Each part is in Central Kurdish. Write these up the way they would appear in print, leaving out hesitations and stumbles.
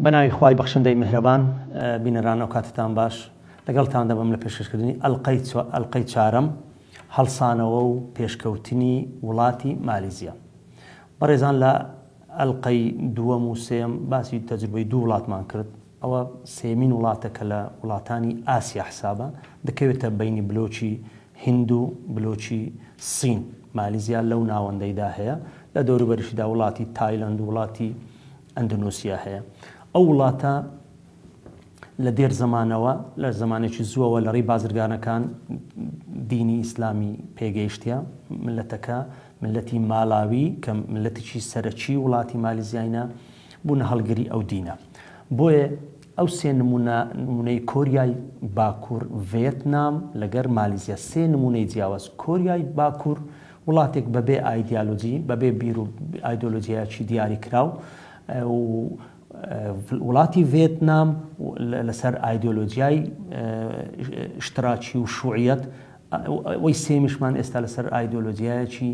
بەناوی خوای بەخشندەی میهرەبان بینەران ئەوکاتەتان باش لەگەڵتان دەبم لە پێشکەشکردنی ئەلقەی ئەلقەی چارەم هەڵسانەوە و پێشکەوتنی وڵاتی مالیزیا بەڕێزان لە ئەلقەی دووەم و سێم باسی تەجروبەی دوو وڵاتمان کرد ئەوە سێمین وڵاتە کە لە وڵاتانی ئاسیا حسابە دەکەوێتە بینی بلۆکی هند و بلۆکی سین مالیزیا لەو ناوەندەیدا هەیە لە دەوروبەریشیدا وڵاتی تایلەند و وڵاتی ئەندونوسیا هەیە. ئەو وڵاتە لە دێر زەمانەوە، لە زەمانێکی زووەوە لە ڕێی بازرگانەکان دینی ئیسلامی پێگەیشتە. مللەتەکە مللەتی مالاوی کە مللەتێکی سەرەکی وڵاتی مالیزیاینە، بوونە هەڵگری ئەو دینە. بۆیە ئەو سێ نموونە، نموونەی کۆریای باکوور، ڤێتنام لەگەر مالیزیا سێ نموونەی جیاواز. کۆریای باکوور وڵاتێک بەبێ ئایدیالۆجی، بەبێ بیر و ئایدۆلۆجیایەکی دیاریکراو و وڵاتی ڤێتنام لەسەر ئایدۆلۆجیای ئیشتراکی و شوعیەت، ئەوەی سێمیشمان ئێستا لەسەر ئایدۆلۆجیایەکی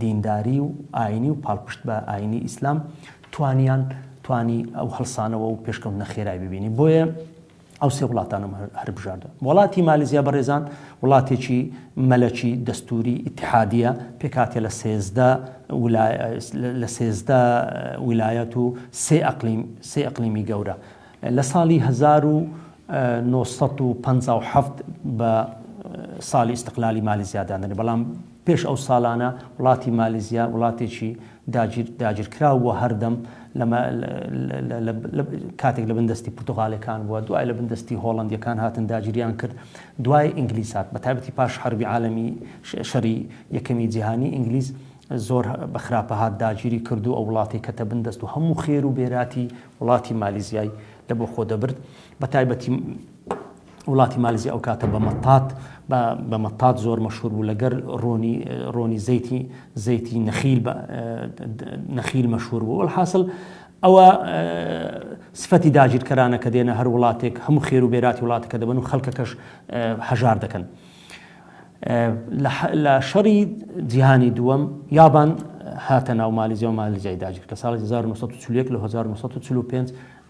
دینداری و ئاینی و پاڵپشت بە ئاینی ئیسلام توانیان توانی ئەو هەڵسانەوە و پێشکەوتنە خێرای ببینی. بۆیە ئەو سێ وڵاتانەم هەربژاردە. وڵاتی مالیزیا بەڕێزان وڵاتێکی مەلەکی دەستوری ئیتحادیە پێکهاتە لە 13 لە 13 ویلایەت و سێ ئەقلیم سێ ئەقلیمی گەورە. لە ساڵی 1957 بە ساڵی ئیستقلالی مالیزیا دادەنرێت بەڵام پێش ئەو ساڵانە وڵاتی مالیزیا وڵاتێکی داگیر داگیرکراو بووە هەردەم لەمە کاتێک لە بن دەستی پرتغالەکان بووە دوای لە بن دەستی هۆڵندیەکان هاتن داگیریان کرد دوای ئینگلیز هات بە تایبەتی پاش حربی عالەمی شەری یەکەمی جیهانی ئینگلیز زۆر بە خراپە هات داگیری کرد و ئەو وڵاتی کەتە بن دەست و هەموو خێر و بێراتی وڵاتی مالیزیای لە بۆ خۆ دەبرد بە تایبەتی وڵاتی مالیزیا ئەو کاتە بە مەتات بە مەتات زۆر مەشهور بوو لەگەر ڕۆنی ڕۆنی زەیتی زەیتی نەخیل بە نەخیل مەشهور بوو وەلحاسڵ ئەوە سفەتی داگیرکەرانە کە دێنە هەر وڵاتێک هەموو خێر و بێراتی وڵاتەکە دەبن و خەڵکەکەش هەژار دەکەن. لە شەڕی جیهانی دووەم یابان هاتە ناو مالیزیا و مالیزیای داگیر لە ساڵی 1941 لە 1945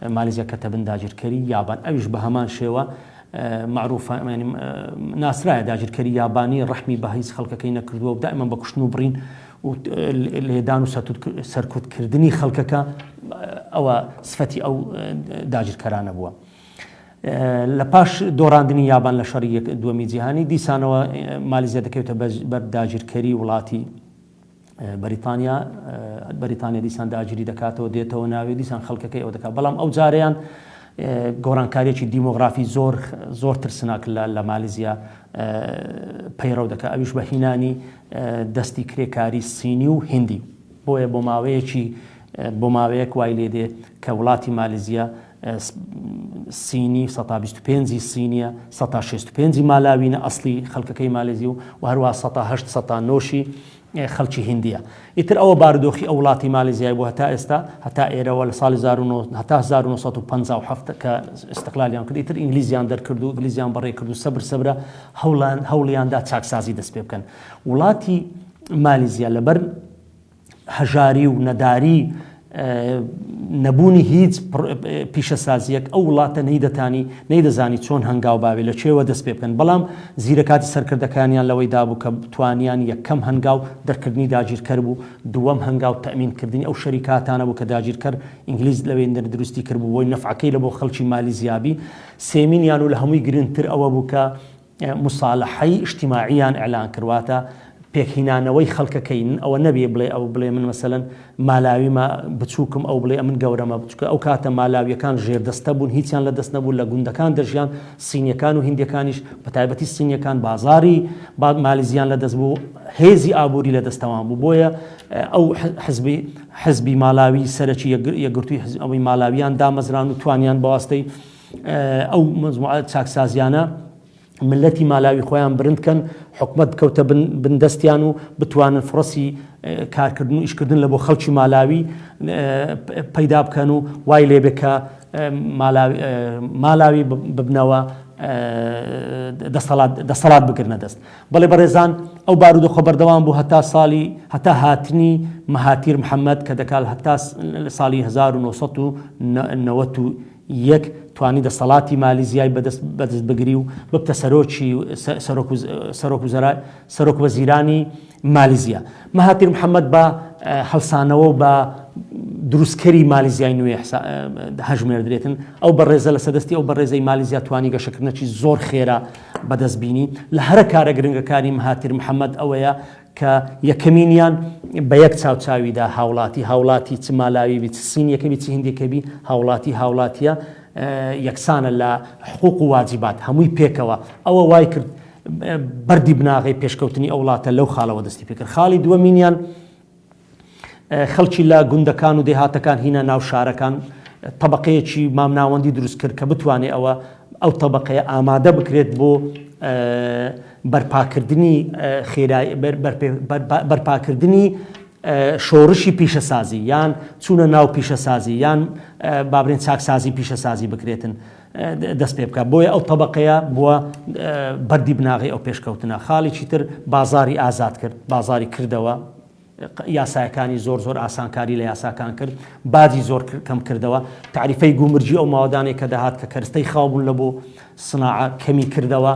مالیزیا کەتە بن داگیرکەری یابان ئەویش بە هەمان شێوە مەعروفە یانی ناسرایە داگیرکەری یابانی ڕەحمی بە هیچ خەڵکەکەی نەکردووە و دائما بە کوشتن و بڕین و لێدان و سەرکوتکردنی خەڵکەکە ئەوە سفەتی ئەو داگیرکەرانە بووە. لە پاش دۆڕاندنی یابان لە شەڕی دووەمی جیهانی دیسانەوە مالیزیا دەکەوێتە بەر داگیرکەری وڵاتی بەریتانیا بەریتانیا دیسان داگیری دەکاتەوە دێتەوە ناوی دیسان خەڵکەکەی ئەو دەکات بەڵام ئەو جارەیان گۆڕانکاریەکی دیمۆغرافی زۆر زۆر ترسناک لە مالیزیا پەیڕەو دەکات ئەویش بە هینانی دەستی کرێکاری سینی و هندی بۆیە بۆ ماوەیەکی بۆ ماوەیەک وای لێ دێ کە وڵاتی مالیزیا سینی سەتا 25 سینیە سەتا 65 مالاوینە ئەسلی خەڵکەکەی مالزی و و هەروە سەتا هەشت سەتا نۆشی خەڵکی هندیە ئیتر ئەوە بارودۆخی ئەو وڵاتی مالیزیای بوو هەتا ئێستا هەتا ئێرەوە لە ساڵی هەتا 1957 کە ئیستقلالیان کرد ئیتر ئینگلیزیان دەرکرد و ئینگلیزیان بەڕێ کرد و سەبر سەبرە هەوڵان هەوڵیاندا چاکسازی دەست پێ بکەن وڵاتی مالیزیا لەبەر هەژاری و نەداری نەبوونی هیچ پیشەسازیەک ئەو وڵاتە نەیدەتانی نەیدەزانی چۆن هەنگاو باوێ لە کوێوە دەست پێ بکەن بەڵام زیرەکاتی سەرکردەکانیان لەوەی دابوو کە توانیان یەکەم هەنگاو دەرکردنی داگیرکەر بوو دووەم هەنگاو تەمینکردنی ئەو شەریکاتانە بوو کە داگیرکەر ئینگلیز لەوێندر دروستی کردبوو بۆی نەفعەکەی لە بۆ خەڵکی مالیزیابی سێمینیان و لە هەمووی گرنگتر ئەوە بوو کە موسالەحەی ئیجتیماعیان ئیعلان کرد واتە پێکهینانەوەی خەڵکەکەی ئەوە نەبێ بڵێ ئەو بڵێ من مەسەلەن مالاویمە بچووکم ئەو بڵێ ئەمن گەورەمە بچکە ئەو کاتە مالاویەکان ژێردەستە بوون هیچیان لە دەست نەبوو لە گوندەکان دەژیان سینیەکان و هندیەکانیش بە تایبەتی سینیەکان بازاری مالیزیان لە دەست بوو هێزی ئابووری لە دەستەوان بوو بۆیە ئەو حزبی حزبی مالاوی سەرەکی یەکگرتووی ئەوەی مالاویان دامەزران و توانیان بەواستەی ئەو مەجموعە چاکسازیانە ملەتی مالاوی خۆیان برند کەن حکومت بکەوتە بن دەستیان و بتوانن فڕسی کارکردن و ئیشکردن لە بۆ خەڵکی مالاوی پەیدا بکەن و وای لێبێ کە مالاوی ببنەوە دەسەڵات دەسەڵات بگرنە دەست. بەڵێ بەڕێزان ئەو بارودۆخە بەردەوام بوو هەتا ساڵی هەتا هاتنی مەهاتیر محەمەد کە دەکال هەتا ساڵی 1991 توانی دەسەڵاتی مالیزیای بەدەست بەدەست بگری و ببتە سەرۆکی سەرۆک سەرۆک سەرۆک وەزیرانی مالیزیا. مەهاتیر محەمەد بە هەڵسانەوە و بە دروستکەری مالیزیای نوێ هەژمێردرێتن. ئەو بەڕێزە لەسەر دەستی ئەو بەڕێزەی مالیزیا توانی گەشەکردنەکی زۆر خێرا بەدەست بینی. لە هەرە کارە گرنگەکانی مەهاتیر محەمەد ئەوەیە کە یەکەمینیان بە یەک چاو چاویدا هاوڵاتی هاوڵاتی چ مالاوی بی چ سینیەکە بی چ هندیەکە بی هاوڵاتی هاوڵاتیە یەکسانە لە حقوق و واجبات هەمووی پێکەوە ئەوە وای کرد بەردی بناغەی پێشکەوتنی ئەو وڵاتە لەو خاڵەوە دەستی پێکرد. خاڵی دووەمینیان خەڵکی لە گوندەکان و دێهاتەکان هینا ناو شارەکان تەبقەیەکی مامناوەندی دروست کرد کە بتوانێت ئەوە ئەو تەبقەیە ئامادە بکرێت بۆ بەرپاکردنی خێرای بەرپاکردنی شۆڕشی پیشەسازی یان چوونە ناو پیشەسازی یان بابرێن چاکسازی پیشەسازی بکرێتن. دەست پێ بکات بۆیە ئەو تەبەقەیە بووە بەردی بناغەی ئەو پێشکەوتنە خاڵێکی تر بازاری ئازاد کرد بازاری کردەوە یاسایەکانی زۆر زۆر ئاسانکاری لە یاساکان کرد باجی زۆر کەم کردەوە تعریفەی گومرگی ئەو ماوەدانێک کە دەهات کە کەرستەی خاو بوون لە بۆ سناعە کەمی کردەوە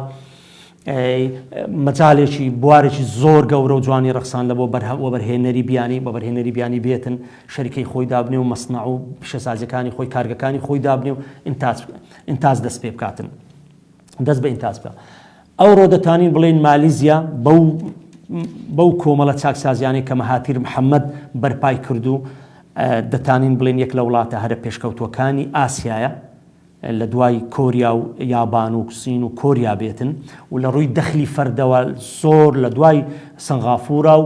مەجالێکی بوارێکی زۆر گەورە و جوانی ڕەخسان لە بۆ وەبەرهێنەری بیانی وەبەرهێنەری بیانی بێتن شەریکەی خۆی دابنێ و مەسنەع و پیشەسازیەکانی خۆی کارگەکانی خۆی دابنێ و ئینتاج ئینتاج دەست پێ بکاتن دەست بە ئینتاج بکە ئەوڕۆ دەتانین بڵێن مالیزیا بەو بەو کۆمەڵە چاکسازیانەی کە مەهاتیر محەممەد بەرپای کردو دەتانین بڵێن یەک لە وڵاتە هەرە پێشکەوتوەکانی ئاسیایە لە دوای کۆریا و یابان و سین و کۆریا بێتن و لە ڕووی دەخلی فەردەوە زۆر لە دوای سنغافورا و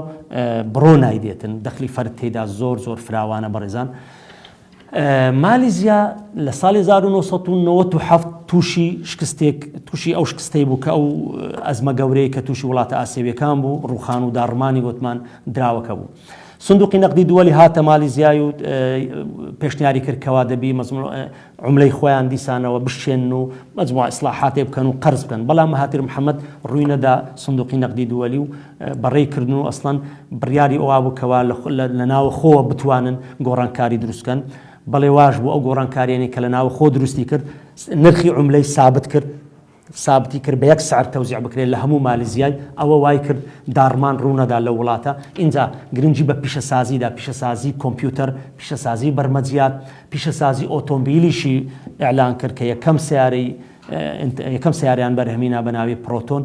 بڕۆنای دێتن دەخلی فەرد تێدا زۆر زۆر فراوانە بەڕێزان مالیزیا لە ساڵی 1997 تووشی شکستێک تووشی ئەو شکستەی بوو کە ئەو ئەزمە گەورەیە کە تووشی وڵاتە ئاسیەویەکان بوو ڕوخان و داڕمانی وتمان دراوەکە بوو سندوقی نەقدی دووەلی هاتە مالیزیای و پێشنیاری کرد کەوا دەبی عوملەی خۆیان دیسانەوە بشکێنن و مەجموعە ئیسڵاحاتێ بکەن و قەرز بکەن، بەڵام مەهاتیر محەمەد ڕووی نەدا سندوقی نەقدی دووەلی و بەڕێی کردن و ئەسڵەن بڕیاری ئەوا بوو کەوا لە ناوەخۆوە بتوانن گۆڕانکاری دروست بکەن، بەڵێ واش بوو ئەو گۆڕانکاریانەی کە لە ناوەخۆ دروستی کرد نرخی عوملەی سابت کرد. سابتی کرد بە یەک سعر تەوزیع بکرێت لە هەموو مالیزیای، ئەوە وای کرد داڕمان ڕوونەدا لەو وڵاتە، ئینجا گرنگی بە پیشەسازی دا، پیشەسازی کۆمپیوتەر، پیشەسازی بەرمەجیات، پیشەسازی ئۆتۆمبیلیشی ئیعلان کرد کە یەکەم سەیارەی یەکەم سەیارەیان بەرهەمهینا بە ناوی پرۆتۆن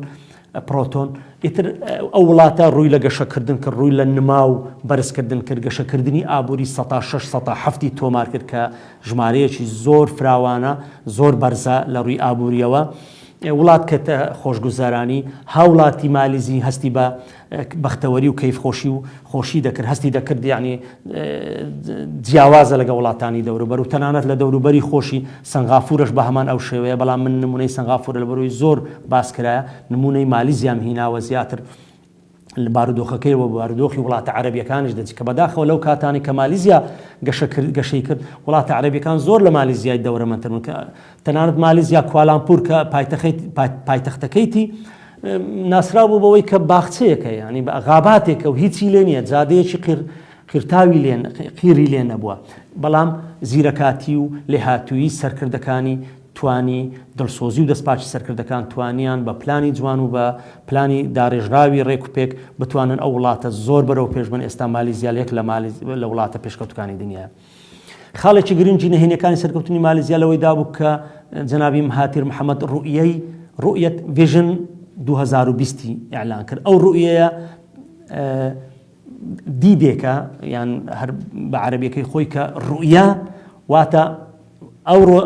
پرۆتۆن، ئیتر ئەو وڵاتە ڕووی لە گەشەکردن کرد، ڕووی لە نما و بەرزکردن کرد، گەشەکردنی ئابووری سەتا شەش سەتا حەفتی تۆمار کرد کە ژمارەیەکی زۆر فراوانە، زۆر بەرزە لە ڕووی ئابوورییەوە. وڵات کەتە خۆشگوزەرانی، هاوڵاتی مالیزی هەستی بە بەختەوەری و کەیفخۆشی و خۆشی دەکرد، هەستی دەکرد یەعنی جیاوازە لەگەڵ وڵاتانی دەوروبەر و تەنانەت لە دەوروبەری خۆشی سەنغافورەش بە هەمان ئەو شێوەیە، بەڵام من نموونەی سەنغافورە لەبەرئەوەی زۆر باس کرایە نموونەی مالیزیام هیناوە زیاتر لە بارودۆخەکەی و بارودۆخی وڵاتە عەرەبیەکانیش دەچی کە بەداخەوە لەو کاتانەی کە مالیزیا گەشە کرد گەشەی کرد وڵاتە عەرەبیەکان زۆر لە مالیزیای دەورەمەندتر بوون کە تەنانەت مالیزیا کوالامپور کە پایتەخەی پایتەختەکەیتی ناسراو بوو بەوەی کە باخچەیەکە یعنی بە غاباتێکە و هیچی لێ نییە جادەیەکی قیر قیرتاوی لێ قیری لێ نەبووە بەڵام زیرەکاتی و لێهاتوویی سەرکردەکانی توانی دڵسۆزی و دەستپاکی سەرکردەکان توانیان بە پلانی جوان و بە پلانی دارێژراوی ڕێک و پێک بتوانن ئەو وڵاتە زۆر بەرەو پێش بن ئێستا مالیزیا یەک لە مالیز لە وڵاتە پێشکەوتوکانی دنیایە. خاڵێکی گرنگی نهێنیەکانی سەرکەوتنی مالیزیا لەوەی دابوو کە جەنابی مهاتیر محەمەد ڕوئیەی ڕوئیەت ڤیژن 2020 ی ئیعلان کرد ئەو ڕوئیەیە دیدێکە یان هەر بە عەرەبیەکەی خۆی کە ڕوئیا واتە ئەوڕۆ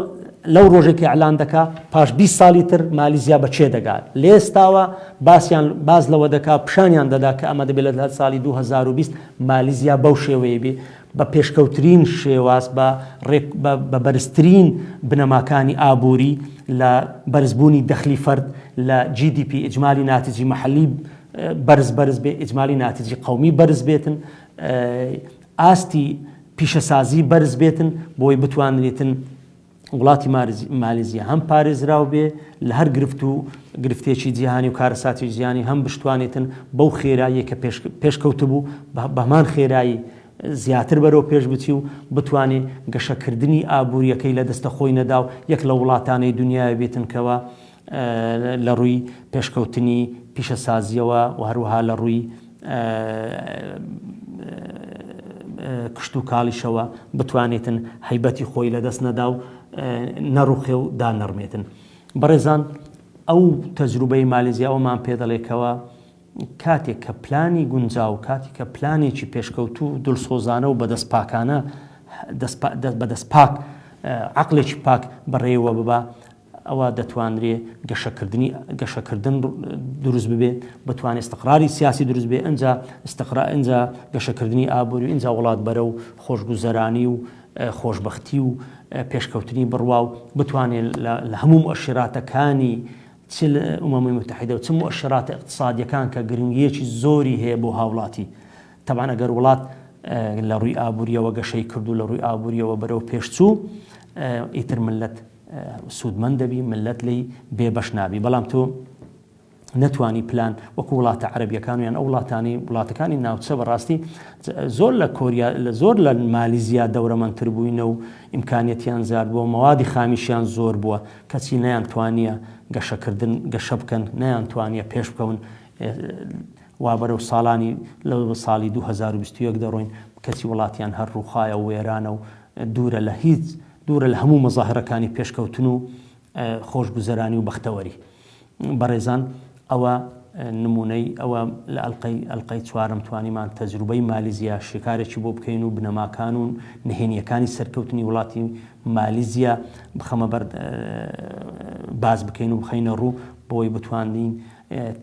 لەو ڕۆژێک ئیعلان دەکا پاش 20 ساڵی تر مالیزیا بە چێ دەگات لێستاوە باسیان باز لەوە دەکا پیشانیان دەدا کە ئەمە دەبێت لە ساڵی 2020 مالیزیا بەو شێوەیە بێ بە پێشکەوترین شێواز بە ڕێک بە بەرزترین بنەماکانی ئابووری لە بەرزبوونی دەخلی فەرد لە GDP ئیجمالی ناتجی محلی بەرز بەرز بێ ئیجمالی ناتجی قومی بەرز بێتن ئاستی پیشەسازی بەرز بێتن بۆی بتوانرێتن. وڵاتی مالیزیا هەم پارێزراو بێ لە هەر گرفت و گرفتێکی جیهانی و کارەساتی جیهانی هەم بشتوانێتن بەو خێراییە کە پێشکەوتبوو بەمان خێرایی زیاتر بەرەو پێش بچی و بتوانێ گەشەکردنی ئابووریەکەی لە دەستە خۆی نەدا و یەک لە وڵاتانەی دنیای بێتن کەوە لە ڕووی پێشکەوتنی پیشەسازیەوە و هەروەها لە ڕووی کشتوکاڵیشەوە بتوانێتن هەیبەتی خۆی لەدەست نەدا و نەڕوخێ و دانەڕمێتن. بەڕێزان ئەو تەجروبەی مالیزیا ئەوەمان پێ دەڵێ کەوا کاتێک کە پلانی گونجاو، کاتێک کە پلانێکی پێشکەوتوو و دڵسۆزانە و بەدەست پاکانە بەدەست پاک عەقڵێکی پاک بەڕێوە ببا، ئەوا دەتوانرێ گەشەکردنی گەشەکردن دروست ببێ، بتوانێ ئیستقراری سیاسی دروست بێ، ئینجا ئیستقرا ئینجا گەشەکردنی ئابووری و ئینجا وڵات بەرەو خۆشگوزەرانی و خۆشبەختی و پێشکەوتنی بڕوا و بتوانێ لە هەموو موئەشیراتەکانی چ ئومەمی موتەحیدە و چ موئەشیراتە ئیقتسادیەکان کە گرنگیەکی زۆری هەیە بۆ هاوڵاتی تەبعەن ئەگەر وڵات لە ڕووی ئابووریەوە گەشەی کرد و لە ڕووی ئابووریەوە بەرەو پێش چوو ئیتر ملت سوودمەند دەبی ملت لێی بێ بەش نابی بەڵام تۆ نەتوانی پلان وەکو وڵاتە عەربیەکان یان ئەو وڵاتانی وڵاتەکانی ناوچە بەڕاستی زۆر لە کۆریا لە زۆر لە مالیزیا دەورەمەندتر بووینە و ئیمکانیەتیان زیاد بووە مەوادی خامیشیان زۆر بووە کەچی نەیان توانیە گەشەکردن گەشە بکەن نەیان توانیە پێش بکەون وا بەرەو ساڵانی لە ساڵی 2021 دەڕۆین کەچی وڵاتیان هەر ڕووخایە و وێرانە و دوورە لە هیچ دوورە لە هەموو مەزاهرەکانی پێشکەوتن و خۆشگوزەرانی و بەختەوەری. بەڕێزان ئەوە نمونەی ئەوە لە ئەلقەی ئەلقەی چوارەم توانیمان تەجروبەی مالیزیا شیکارێکی بۆ بکەین و بنەماکان و نهێنیەکانی سەرکەوتنی وڵاتی مالیزیا بخەمە بەر باس بکەین و بخەینە ڕوو بۆی بتوانین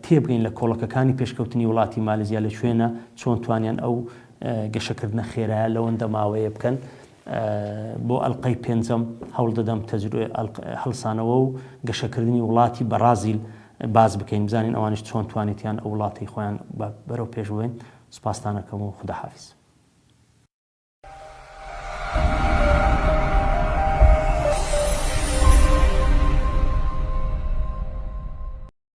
تێبگەین لە کۆڵەکەکانی پێشکەوتنی وڵاتی مالیزیا لە کوێنە چۆن توانیان ئەو گەشەکردنە خێرایە لەوەندە ماوەیە بکەن بۆ ئەلقەی پێنجەم هەوڵ دەدەم هەڵسانەوە و گەشەکردنی وڵاتی بەڕازیل باس بکەین بزانین ئەوانیش چۆن توانیتیان ئەو وڵاتەی خۆیان بەرەو پێش ببەین. سوپاستان ئەکەم و خودا حافیز.